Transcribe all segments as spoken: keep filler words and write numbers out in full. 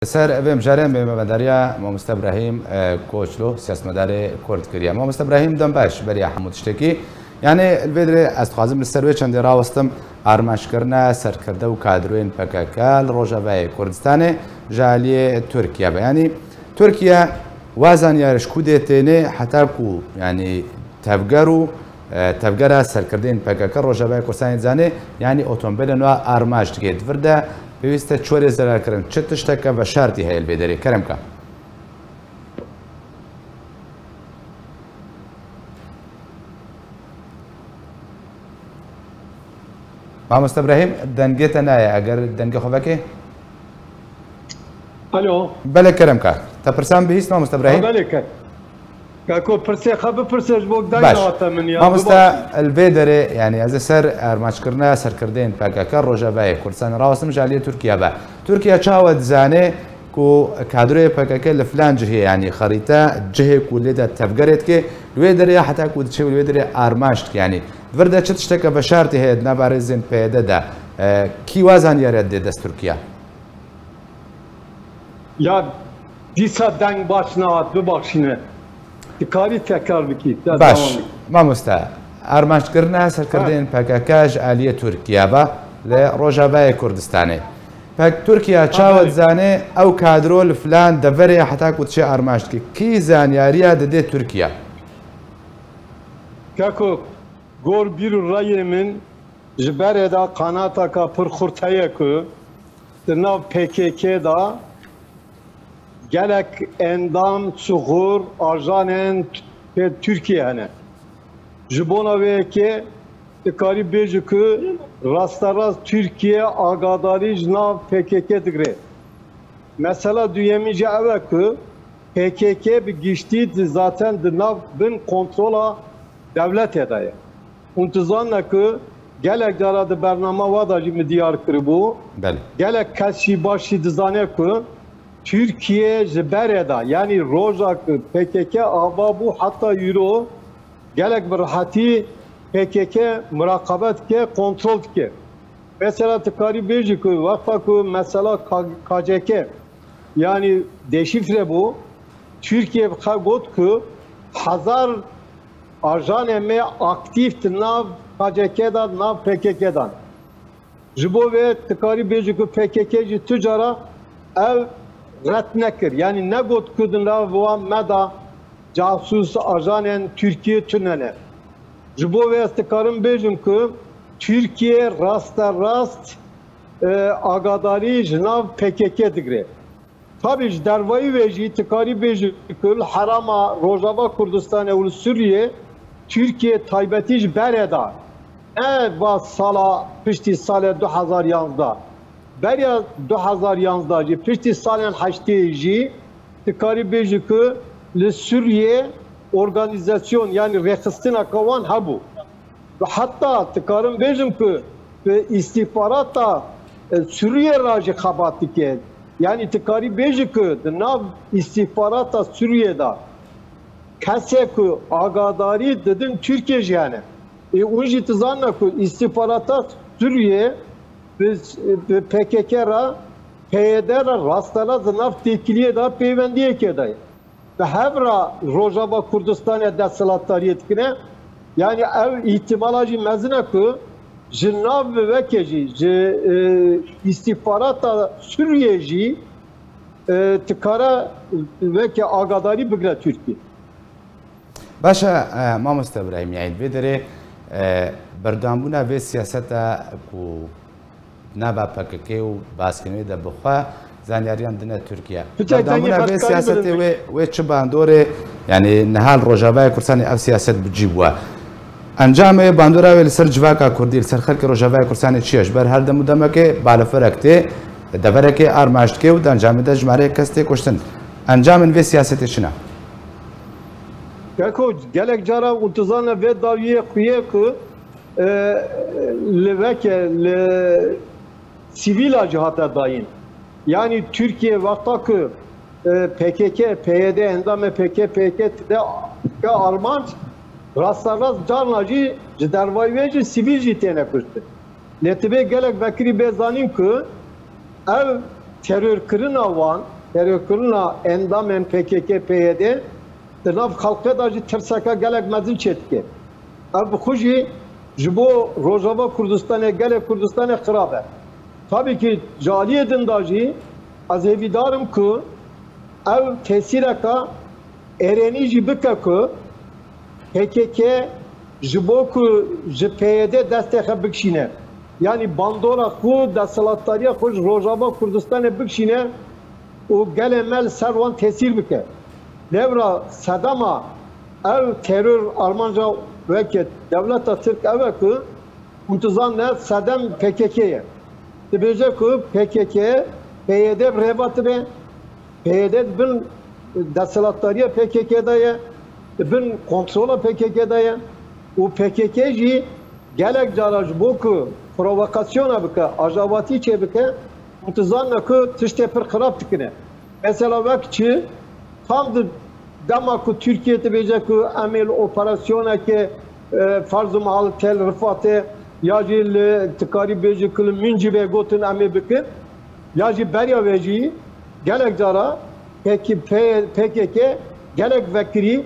Ser vê mijarê me mevendariya Mamoste Ibrahîm, e, Koçlo, siyasetmedarê Kurd kiriye. Mamoste Ibrahîm, dem baş beriya hemû tiştekî. Yani, li vê dirê ez dixwazim li ser wê çendê rawestim, armanckirina serkirde û kadroyên P K K li Rojavayê Kurdistanê ji aliyê Tirkiye ve. Yani, Tirkiye wa zanyar ji ku dê tênê heta ku, yani, tevger û, e, tevgera serkirdeyên P K K Rojavayê Kurdistanê dizanê, yani, otomobîlên wa armanc dike. Di vir de pêwîst e çi were zerarkirin, çi tişteke veşartî heye li vê derê? Kerem ka. Mamoste Ibrahîm, dengê te naye, eger dengê xwe vekê. Alo. Belê, kerem ka. Te pirsan bihîst, Mamoste Ibrahîm? Ha, belê, ke-, kako pirsê xwe bipirse, ji bo deng Baş. nehate min ya. Mamoste, Bibexşî. Li vê derê, yani, ez ê ser armanckirina serkirdeyên P K K Rojavayê Kurdistanê rawestim ji aliyê Tirkiye ve. Tirkiye çawa dizane ku kadroyê P K K li filan cihê, yani xerîte cihê ku lê de tevgerê dike, li wê derê ya heta ku diçe li wê derê armanc dike, yani di vir de çi tişteke veşartî heye di nava rêzên P Y D de, e, kî wa zanyariya dê dest Tirkiye? Ya dîsa deng baş nehat, bibaxşîne. Dikarî tekrar bikî, te Baş, dewam bikî. Mamoste, armanckirina serkirdeyên Ha. P K K ji aliyê Tirkiye ve li Rojavayê Kurdistanê. Pek Tirkiye çawa belê. dizane ew kadro li filan deverê heta ku diçe armanc dike? Kî zanyariya dide Tirkiye? Keko, gor bîr û rayê min ji berê de qanataka pir xurt heye ku di nav P K K de gelek endam, çuxur, ajanên Tirkiye hene. Ji bona wê yekê dikarî bêjî ku rasterast Tirkiye agadarî ji nav P K K digire. Mesela duyemîn jî ew e ku P K K bi giştî di, zaten di nav bin kontrola dewletê de ye. Hûn dizanine ku gelek cara di bernama we de jî min diyar kiribû. Belê. Gelek kes jî baş jî dizane ku Tirkiye ji berê de, yanî roja ku P K K ava bû heta îro, gelek bi rehetî P K K muraqebe dike, kontrol dike. Mesela tu karî bêjî ku wexta ku mesela K-, K C K, yanî deşîfre bû, Tirkiye bi xwe got ku hezar ajanê me aktîf di nav K C K de, nav P K K de. Ji bo vê tu karî bêjî ku P K K jî tu cara ev red nekir. Yanî negot ku di nav wan me de casûs, ajanên Tirkiye tune ne. Ji bo vê ez dikarim bêjim ku Tirkiye rasterast, e, agadarî ji nav P K K digire. Tabî ji dervayî ve jî tu karî bêjî ku li herêma Rojava Kurdistanê û li Sûriyê Tirkiye taybetî ji berê de, ne va sala piştî salê du hezar yanzdeh, beriya du hezar yanzdeh jî, piştî salên heştê jî tu karî bêjî ku li Sûriyê organîzasyon, yanî rêxistineke wan hebû. Heta dikarim bêjim ku bi îstîxbarata, e, Sûriyê re jî xebat dike. Yanî tu karî bêjî ku di nav îstîxbarata Sûriyê de kesê ku agadarî didin Tirkiye jî hene. Ê hûn jî dizanine ku îstîxbarata Sûriyê bi, bi P K K re, P Y D re rasterast di nav têkiliyê de pêwendiyekê de ye. Bi hev re Rojava Kurdistanê desthilatdariyê dikine. Yanî ev îhtimala jî mezin e ku ji nav bi vekê jî, ji, e, îstîxbarata Sûriyê jî, e, dikare veke agadarî bigire Tirkiye. Baş e, e, mamoste Ibrahîm, yanî vê derê, e, berdewambûna vê siyaseta ku nava P K K û baskirînê de bi xwe zanyariyan dine Tirkiye. Piçek dengê Berdewambûna vê xweşkarî siyasetê bidim. Wê, wê çi bandorê, yanî niha li Rojavayê Kurdistanê ev siyaset bi cî bûye. Encamê bandora wê li ser civaka Kurdî, li ser xelkê Rojavayê Kurdistanê çi ye? Ji ber her dem û demekê balafirek tê, deverekê armanc dike û di encamê de jimareyek kes tê kuştin. Encamên vê siyasetê çi ne? Keko, gelek cara û tu zane vê dawiyê xuye ku, e, li veke, li sivîla jî hate dayîn. Yanî Tirkiye wexta ku, e, P K K, P Y D, endamê P K K, P Y D dike armanc, rasterast carna jî ji dervayî wê jî sivîl jî têne kuştin. Lê tu bê gelek vekirî bê zanîn ku ev terorkirina wan, terorkirina endamên P K K, P Y D di nav xelkê de jî tirseke gelek mezin çêdike. Ev bi xwe jî ji bo Rojava Kurdistanê, gelê Kurdistanê xirab e. Tabî ki ji aliyê din de jî ez hêvîdar im ku ev tesîreka erênî jî bike ku P K K ji bo ku ji P Y D destê xwe bikişîne, yanî bandora xwe, desthilatdariya xwe ji Rojava Kurdistanê bikişîne û gelê me li ser wan tesîr bike. Lewra sedema ev teror armanca weke dewleta Tirk ew e ku hûn dizanine sedem P K K ye. Dibêje ku P K K, P Y D bi rêva dibe, P Y D di bin desthilatdariya P K K de ye, di bin kontrola P K K de ye û P K K jî gelek cara ji bo ku provokasyona bike, ajavatî çêbike, hûn dizanine ku tiştê pir xirab dikine. Mesela wek çi? Tam di dema ku Tirkiye dibêje ku em ê li operasyoneke, e, ferz û mehal Tel Rifatê ya jî li, dikarî bêjî ku li Mûncîbê gotin em ê bikin, ya jî beriya wê jî gelek cara P K K, P K K gelek vekirî,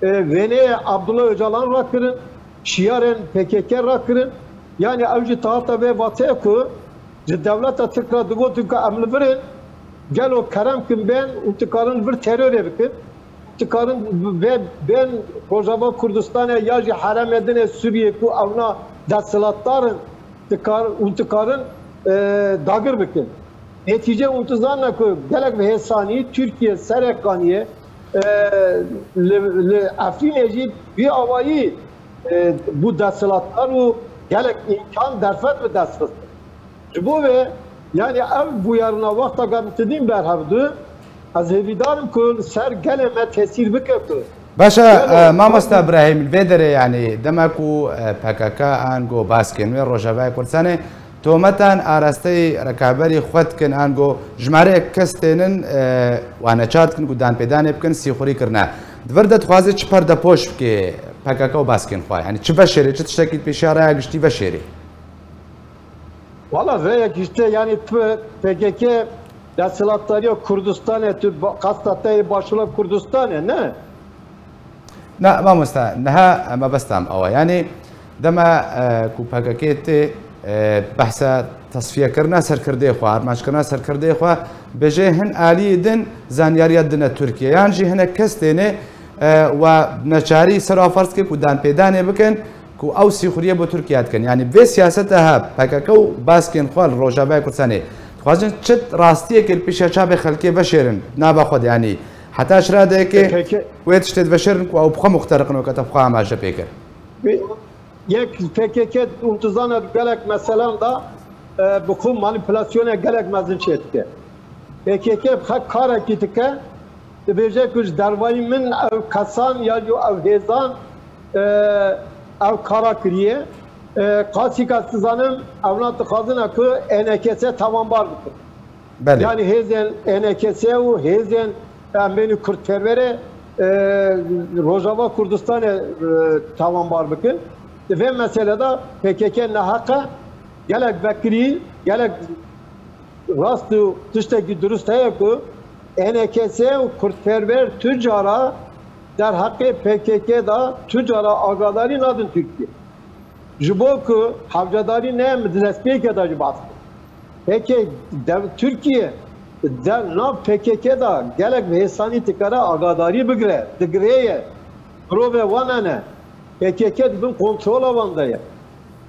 e, wêneyê Abdullah Ocalan rakirin, şiyarên P K K rakirin. Yanî ew jî tahata vê vateye ku ji dewleta Tirk re digotin ku em li vir in, gelo kerem kin bên û dikarin li vir terorê bikin. Dikarin vê bên Rojava Kurdistanê ya jî herêmê din ê Sûriyê ku ewna desthilatdar in, dikar, û dikarin, e, dagir bikin. Netîce hûn dizanine ku gelek bi hêsanî Tirkiye serek aniye, e, li, li Efrînê jî vî awayî, e, bû desthilatdar û gelek îmkan derfet bi dest xist. Ji bo vê, yanî ev bûyerina wexta ku em tidîn berhev du, ez hêvîdar im ku li ser gelê me tesîr bike ku Baş e, gelo e, mamosta Îbrahîm, li vê derê, yanî dema ku, e, P K K ango baskên wê Rojavayê Kurdistanê tometan arasteyî rekaberî xwe dikin, ango jimareyek kes tênin, e, wane çar dikin ku danpêdanê bikin, sîxurî kirine. Di vir de dixwaze çi perdepoş bike P K K û baskên xwe? Yanî çi veşêrê, çi tiştekî pêşiya raya giştî veşêrê? Wala vê yek îşte, yanî P-, P K K desthilatdariya Kurdistanê, tu ba-, qasta te yê Başûra Kurdistanê, ne? Na, mamosta, niha mebesta min ew e. Yanî dema, e, ku P K K tê, e, behsa tesfiyekirina serkirdeyê xwe, armanckirina serkirdeyê xwe, bêje hin aliyê din zanyariya dine Tirkiye. Yan jî hinek kes têne, e, we neçarî ser a ferz ke ku danpêdanê bikin, ku ew sîxuriyê bo Tirkiye dikin. Yanî vê siyaseta he P K K û baskên xwe li Rojavayê Kurdistanê dixwazin çi rastiyekê li pêşiya çavê xelkê veşêrin nava xwe de, yanî heta ji radeyekê P K K wê tiştê diveşêrin ku ew bi xwe muxteriq in weke te bi xwe amaje pê kir. Yek P K K hûn dizane gelek meselan de, e, bi xwe manîpulasyonê gelek mezin çêdike. P K K bi xwe karekî dike, dibêje ku ji dervayî min ew kesan ya jî ew hêzan, e, ew kara kiriye. E, qasîka ez dizanim, ewna dixwazine ku E N K S tawanbar bikin. Belê. Yanî hêzên E N K S û hêzên em bênî kurdperwerê, e, Rojava Kurdistanê, e, tawanbar bikin. Di vê mesele de P K K neheq e, gelek vekirî, gelek rast û tiştekî dirust heye ku E N K S û kurdperwer tu cara derheqê P K K de tu cara agadarî nadin Tirkiye. Ji bo ku hewcedarî neyê, min di destpêkê de jî behs kir. Pekê dev-, Tirkiye de nav P K K de gelek bi hêsanî dikare agadarî bigire, digirê ye. Mirovê wan hene. P K K di bin kontrola wan de ye.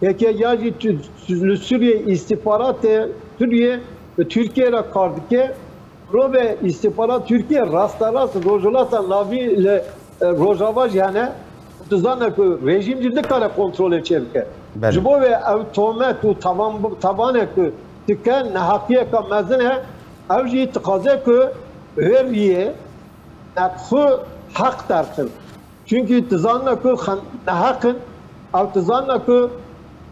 P K K ya jî tu-, li Sûriyê îstîxbaratê Sûriyê bi Tirkiye re kar dike. Mirovê îstîxbarat Tirkiye rasterast Rojhilata Navîn li, e, Rojava jî hene. Dizane ku rejîm jî nikare kontrolê çêbike. Belê. Ji bo vê ew tomet û tavan, tavanê ku dike neheqiyeka mezin e, ew jî dixwaze ku wê riyê nexwe heq derxin. Çunkî dizanine ku xem-, neheq in, ew dizanine ku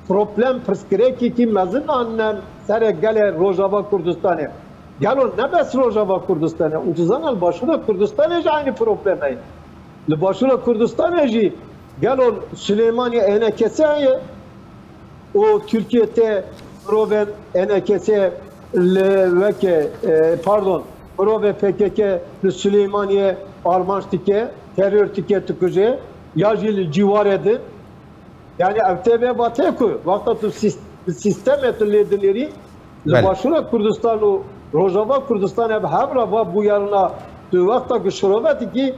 problem, pirsgirêkekî mezin anîne serê gelê Rojava Kurdistanê. Gelo ne bes Rojava Kurdistanê, û dizanine li Başûra Kurdistanê jî eynî problem heye. Li Başûra Kurdistanê jî gelo Silêmanî E N K S heye û Tirkiye tê mirovên E N K S Li weke, e, pardon, mirovê P K K li Silêmaniyê armanc dike, teror dike, dikuje, ya jî li cîwarê din. Yani ev tê vê vatê ku wexta tu sîst-, sîstemê tu lê dinêrî, li Belê. Başûra Kurdistan û Rojava Kurdistan ev hev re va bûyerina tu wexta ku şirove dikî,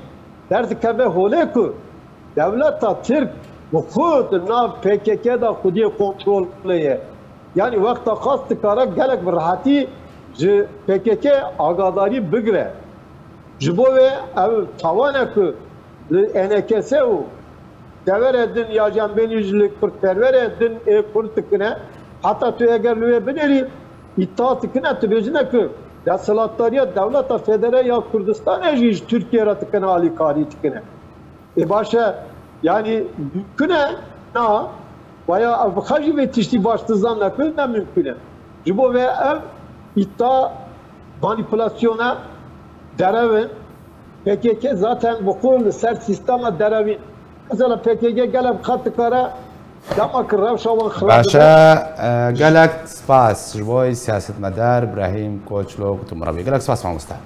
derdikeve holê ku dewleta Tirk bi xwe di nav P K K de xwediyê kontrolê ye. Yani wexta xwest dikare gelek bi rehetî ji P K K agadarî bigire. Ji bo vê ev tawane ku li E N K S û deverê din ya jî em bênî ji li kurdperwerê din ê kurd dikine. Heta tu eger li wê binêrî, îta dikine, tu bêjine ku desthilatdariya dewleta federe ya Kurdistanê jî ji Tirkiye re dikine alîkarî dikine. Ê baş e, yani mümkün e, na, baya ev bi xwe jî vê tiştî baş dizanine ku ne mümkün e. Ji bo vê ev îta manîpulasyona derevin, P K K zaten bi xwe li ser sîstema derevîn. Mesela P K K gelek xet dikare, dema ki rewşa wan xirab Baş e, dibe. E, gelek spas ji bo siyasetmedar Brahîm Koçlo ku tu min re bî. Gelek spas mamoste.